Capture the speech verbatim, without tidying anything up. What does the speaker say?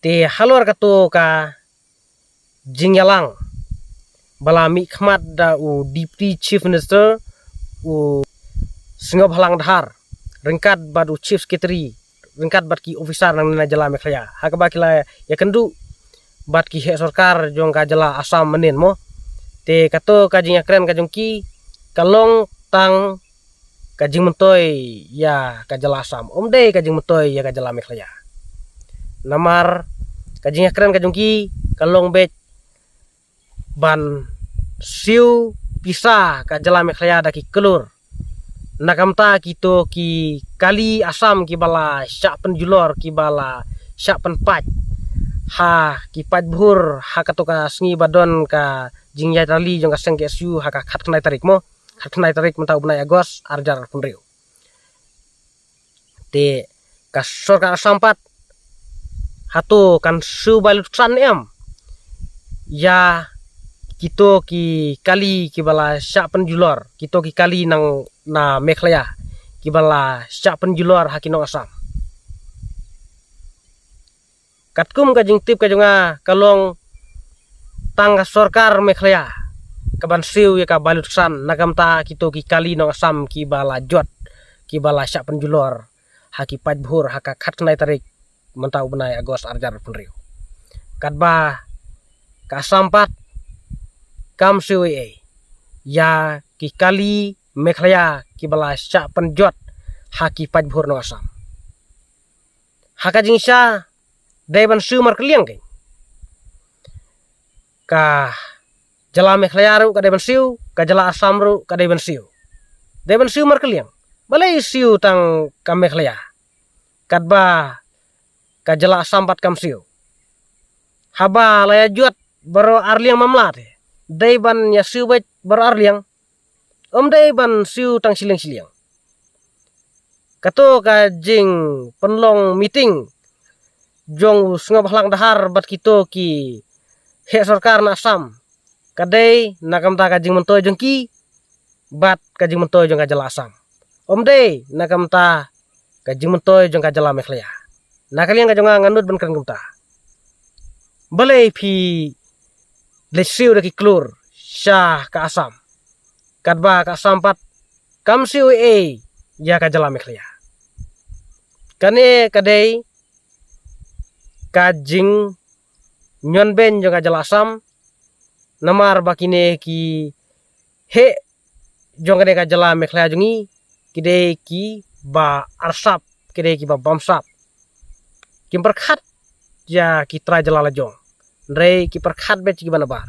Te halor kato ka jingïalang ba la mih khmat da u Deputy Chief Minister, u Sniawbhalang Dhar, ryngkat bad u Chief Secretary, ryngkat bad ki officer na ngi na jylla Meghalaya, ha kaba ki la ïakynduh bad ki heh sorkar jong ka jylla Assam mynnin mo. Te kato ka jingïakren ka jong ki ka long tang ka jingmyntoi ïa ka jylla Assam, ym dei ka jingmyntoi ïa ka jylla Meghalaya. Namar ka jingïakren ka jong ki ka long beit ban siew pisa ka jylla Meghalaya da ki klur. Na ka bynta kito ki kali Assam kiba la shah pynjulor, kiba la shah pynpait ha ki paidbah, ha kato ka sngi ba don ka jingïaid rally jong ka seng K S U ha ka khatkhyndai tarik mo, khatkhyndai tarik mynta u bnai August arhajar arphew hynriew. Te ka sorkar Assam pat hato kan siew bai lutksan ne em ïa kito ki kali kiba la shah pynjulor, kito ki kali nang na Meghalaya kiba la shah pynjulor ha ki nong Assam. Katkum ka jingtip ka jong nga ka long tang ka sorkar Meghalaya kaban siew ïa ka bai lutksan na ka bynta kito ki kali nong Assam kiba la jot, kiba la shah pynjulor ha ki paidbah ha ka khatkhyndai tarik mynta u bnai August arhajar arphew hynriew. Katba ka Assam pat kam siew ei ei ïa ki kali Meghalaya kiba la shah pynjot ha ki paidbah nong Assam. Ha ka jingshisha dei ban siew markylliang kein. Ka jylla Meghalaya ruh ka dei ban siew, ka jylla Assam ruh ka dei ban siew. Dei ban siew markylliang. Balei siew tang ka Meghalaya katba ka jylla Assam pat kam siew? Haba la ïa jot baroh arliang mamla te dei ban ïa siew beit baroh arliang. Ym dei ban siew tang shiliang shiliang. Kato ka jingpynlong meeting jong u Sniawbhalang Dhar bad kito ki heh sorkar na Assam ka dei na ka bynta ka jingmyntoi jong ki bad ka jingmyntoi jong ka jylla Assam. Ym dei na ka bynta ka jingmyntoi jong ka jylla Meghalaya. Na ka liang ka jong nga nga nud ban kren kumta. Balei phi leit siew da ki klur sha ka Assam katba ka Assam pat kam siew ei ei ïa ka jylla Meghalaya? Kane ka dei ka jingñion beiñ jong ka jylla Assam, namar ba kine ki heh jong kane ka jylla Meghalaya jong ngi ki dei kiba arsap, ki dei kiba bamsap. Kim pyrkhat ïa ki trai jylla la jong, hynrei ki pyrkhat beit kiba nabar.